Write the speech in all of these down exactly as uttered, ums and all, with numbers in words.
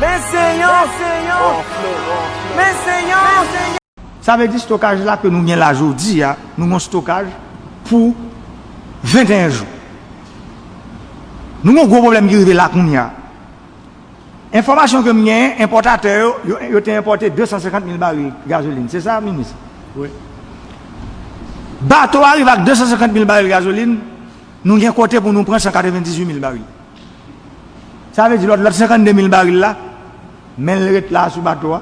Men se yon, men se yon, men se yon. Sa vle di stokaj la ke nou gen la jodi a, nou gen yon stokaj pou venteyen jou. Nou gen yon gwo pwoblèm ki rive la kounye a. Enfòmasyon ke m genyen, enpòtatè yo, yo, yo te enpòte de san senkant mil baril gazolin. Se sa, minis? Wi. Bato a rive ak de san senkant mil baril gazolin, nou gen kote pou nou pran san katrevendizuit mil baril. Sa vle di lòt, lòt senkannde mil baril la, men l ret la sou bato a.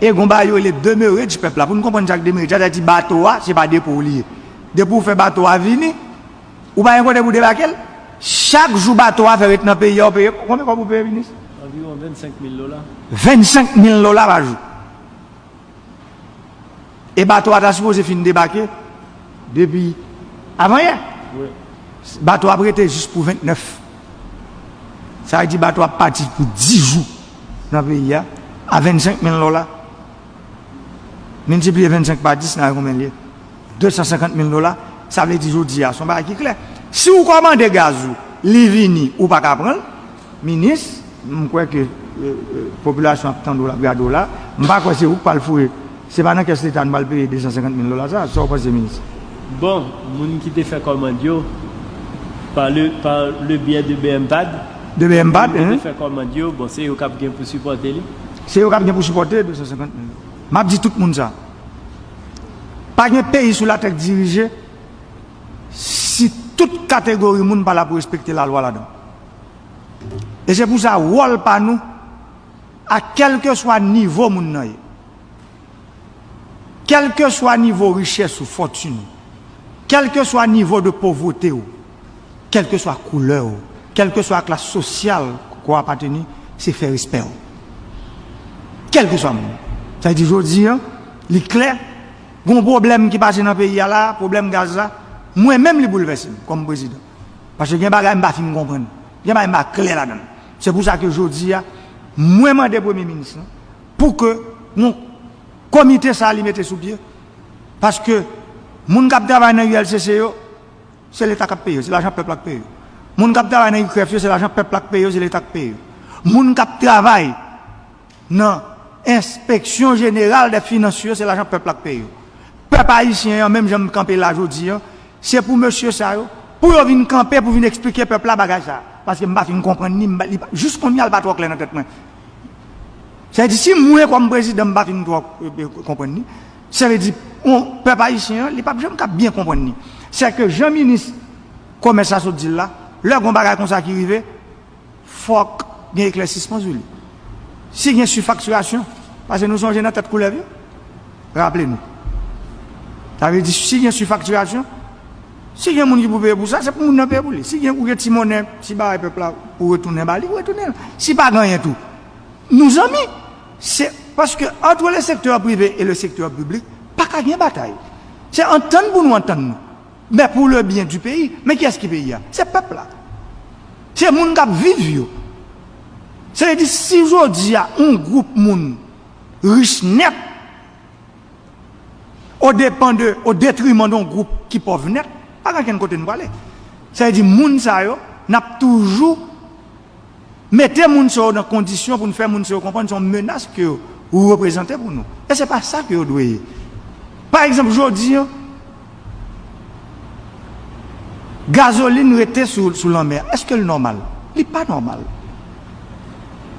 E gon bagay yo rele demurrage pèp la. Pou n konprann sa k demurrage, sa vle di bato a, se pa depo li ye. Depi w fè bato a vini, ou pa gen kote pou debake l. Chak jou bato a fè ret nan peyi a, ou peye. Konbyen kòb ou peye, minis? Anviwon vennsenk mil dola. Vennsenk mil dola pa jou. E bato a ta sipoze fin debake depi avanyè. Wi. Bato a ap rete jis pou ventnèf. Sa vle di bato a ap pati pou dis jou nan peyi a, a vennsenk mil dola. Miltipliye vennsenk pa dis, n a wè konbyen l ye. De san senkant mil dola. Sa vle di jodi a, se yon bagay ki klè. Si w kòmande gaz ou, li vini, ou pa ka pran l, minis, m kwè ke, e, e, popilasyon ap tande w, l ap gade w la. M pa kwè se ou k pral foure. Se pa nan kès leta nou pral peye de san senkant mil dola sa. Sa w panse, minis? Bon, moun ki te fè kòmand yo, par le, par le biais de B M pad, de B M pad, moun ki te fè kòmand yo, bon, se yo k ap gen pou sipòte li. Se yo k ap gen pou sipòte de san senkant mil. M ap di tout moun sa. Pa gen peyi sou latè k dirije si tout kategori moun pa la pou respekte lalwa ladan. E se pou sa, wòl pa nou, a kèlkeswa nivo moun nan ye, kèlkeswa nivo richès ou, fòtin ou, kèlkeswa nivo de povreté ou, kèlkeswa koulè ou, kèlkeswa klas sosyal ke w apateni, se fè respè w. Kèlkeswa moun. Sa vle di jodi a, li klè, gon pwoblèm ki pase nan peyi a la, pwoblèm gaz la, mwen menm li boulvèse m kòm prezidan. Paske gen bagay m pa fin konprann. Gen bagay m pa klè ladan l. Se pou sa ke jodi a, mwen mande premye minis lan pou ke yon komite sa a li mete sou pye. Paske moun k ap travay nan U L C C yo, se leta k ap peye yo, se lajan pèp la k peye yo. Moun k ap travay nan I K R E F yo, se lajan pèp la k peye yo, se leta k peye yo. Moun k ap travay nan Enspeksyon Jeneral dè Finans yo, se lajan pèp la k peye yo. Pèp ayisyen an, menm jan m kanpe la jodi a, se pou mesye sa yo, pou yo vin kanpe, pou vin eksplike pèp la bagay sa a. Paske m pa fin konprann ni, m pa, li pa, jis kounye a, li pa twò klè nan tèt mwen. Sa vle di, si mwen, kòm prezidan, m pa fin twò, e, e, konprann ni, sa vle di, on, pèp ayisyen an, li p ap janm ka byen konprann ni. Sèke jan minis komès la sot di l la, lè gon bagay konsa ki rive, fòk gen eklèsisman sou li. Si gen sifaktirasyon, paske nou sonje nan tèt koulèv yo, raple nou. Sa vle di, si gen sifaktirasyon, si gen moun ki pou peye pou sa, se pou moun nan peye pou li. Si gen, ou gen ti monnen, ti bagay pèp la, ou retounen ba li, ou retounen l. Si pa gen anyen tou, nou zanmi. Se paske entre le secteur privé et le secteur public, pa ka gen batay. Se antann pou nou antann nou. Men pou le byen di peyi, men kiyès ki peyi a? Se pèp la. Se moun k ap viv yo. Se vle di, si jodi a, yon gwoup moun rich nèt, o depan de, o detriman de yon gwoup ki pòv nèt, pa gen ankenn kote n prale. Sa vle di, moun sa yo, n ap toujou mete moun sa yo nan kondisyon pou n fè moun sa yo konprann se yon menas ke ou reprezante pou nou. E se pa sa ke yo dwe ye. Pa egzanp, jodi a, gazolin rete sou, sou lanmè a. Èske l nòmal? Li pa nòmal.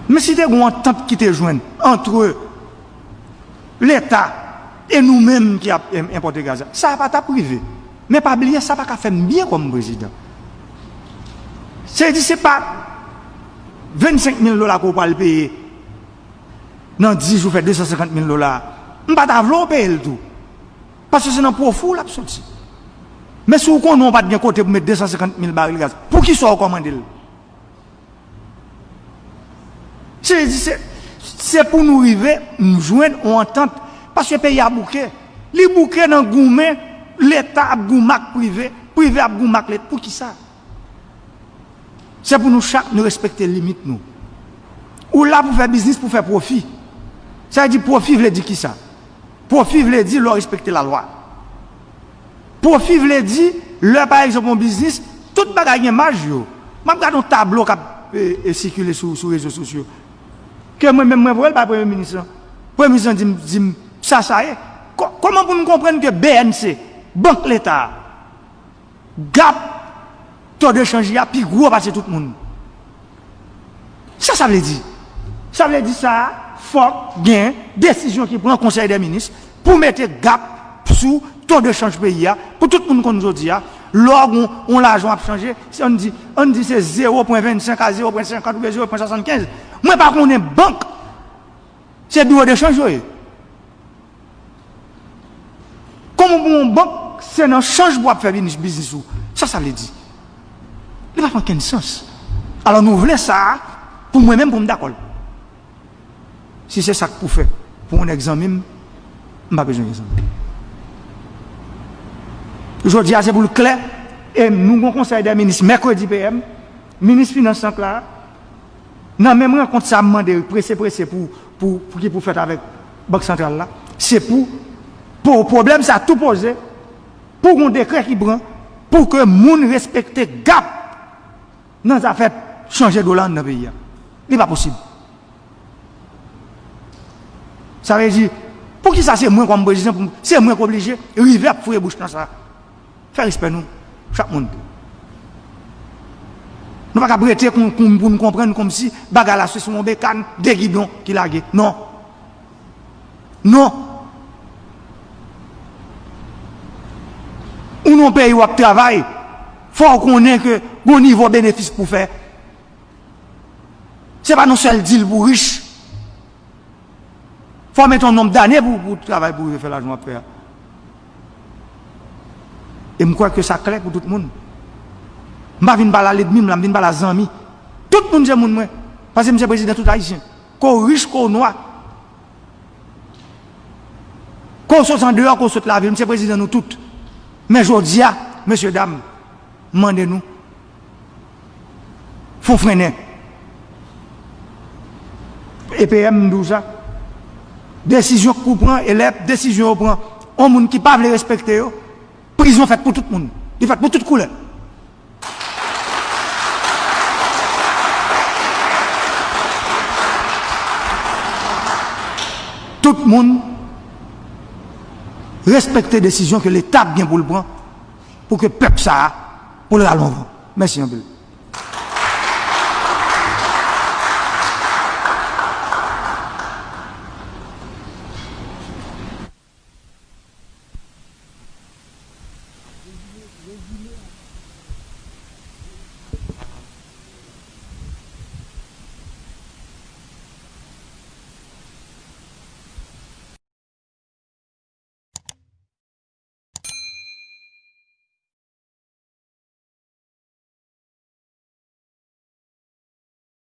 Men si te gen yon antant ki te jwenn antre Leta e nou menm ki ap, em, enpòte gaz la. Sa a pa t ap rive. Men pa bliye, sa pa ka fè m byen kòm prezidan. Se di, se pa vennsenk mil dola ke w pral peye nan dis jou, fè de san senkant mil dola. M pa ta vle w peye l tou. Paske se nan pwofi w l ap soti. Men si w konnen w pa t gen kote pou met de san senkant mil baril gaz, poukisa w kòmande l? Se, se, se pou nou rive, m jwenn yon antant. Paske peyi a bouke. Li bouke nan goumen, Leta ap goumen ak prive, prive ap goumen ak Leta. Poukisa? Se pou nou chak nou respekte limit nou. Ou la pou fè biznis, pou fè pwofi. Sa vle di pwofi vle di kisa? Pwofi vle di lè w respekte lalwa. Pwofi vle di lè, pa egzanp, yon biznis, tout bagay gen maj yo. M ap gade yon tablo k ap, e, e, sikile sou, sou rezo sosyo. Ke mwen menm mwen voye l bay premye minis lan. Premye minis lan di m, di m sa sa ye. Kò-, kòman pou nou konprann ke B N C, bank leta a, gap, to de chanj li a pi gwo pase tout moun? Sa sa vle di? Sa vle di sa, fòk gen desizyon ki pran Konsèy dè Minis pou mete gap sou to de chanj peyi a, pou tout moun konn jodi a, lè w gen yon lajan w ap chanje, se, ann di, ann di se zewo pwen vennsenk a zewo pwen senkant oubyen zewo pwen swasannkenz. Mwen pa konnen bank, se biwo de chanj yo ye. Kòman pou yon bank, se nan chanj pou w ap fè biznis, biznis ou? Sa sa vle di? Li pa fè okenn sans. Alò nou vle sa a, pou mwen menm, pou m dakò l. Si se sa k pou fè pou yon nèg zanmi m, m pa bezwen gen zanmi. Jodi a se pou l klè, e nou gon konsèy dè minis mèkredi P M, minis finans lan k la, nan menm rankont sa a m mande prese prese pou, pou, pou ki pou fèt avèk Bank Santral la, se pou, pou pwoblèm sa a tou poze, pou gon dekrè ki pran, pou ke moun respekte gap nan zafè chanje dola anndan peyi a. Li pa posib. Sa vle di, poukisa se mwen kòm prezidan, pou m, se mwen k oblije rive ap foure bouch nan sa? Fè respè nou, chak moun. Nou pa kab rete kon, kon, pou n konprann kòmsi bagay la se sou yon bekann, de gidon ki lage. Non. Non. Ou nan yon peyi w ap travay, fò w konnen ke gon nivo benefis pou fè. Se pa nan sèl dil pou rich. Fò w mete yon nonb dane pou, pou travay pou rive fè lajan w ap fè a. E m kwè ke sa klè pou tout moun. M pa vin pale a lènmi m la, m vin pale a zanmi. Tout moun se moun mwen. Paske m se prezidan tout Ayisyen. Ke w rich, ke w nwa. Ke w sot andeyò, ke w sot lavil, m se prezidan nou tout. Men jodi a, mesye dam, m mande nou, fò w frennen. E P M m di w sa. Desizyon k pou pran, e lè desizyon yo pran, yon moun ki pa vle respekte yo, prizon fèt pou tout moun. Li fèt pou tout koulè. Tout moun respekte desizyon ke Leta ap gen pou l pran pou ke pèp sa a, pou l al anvan. Mèsi anpil.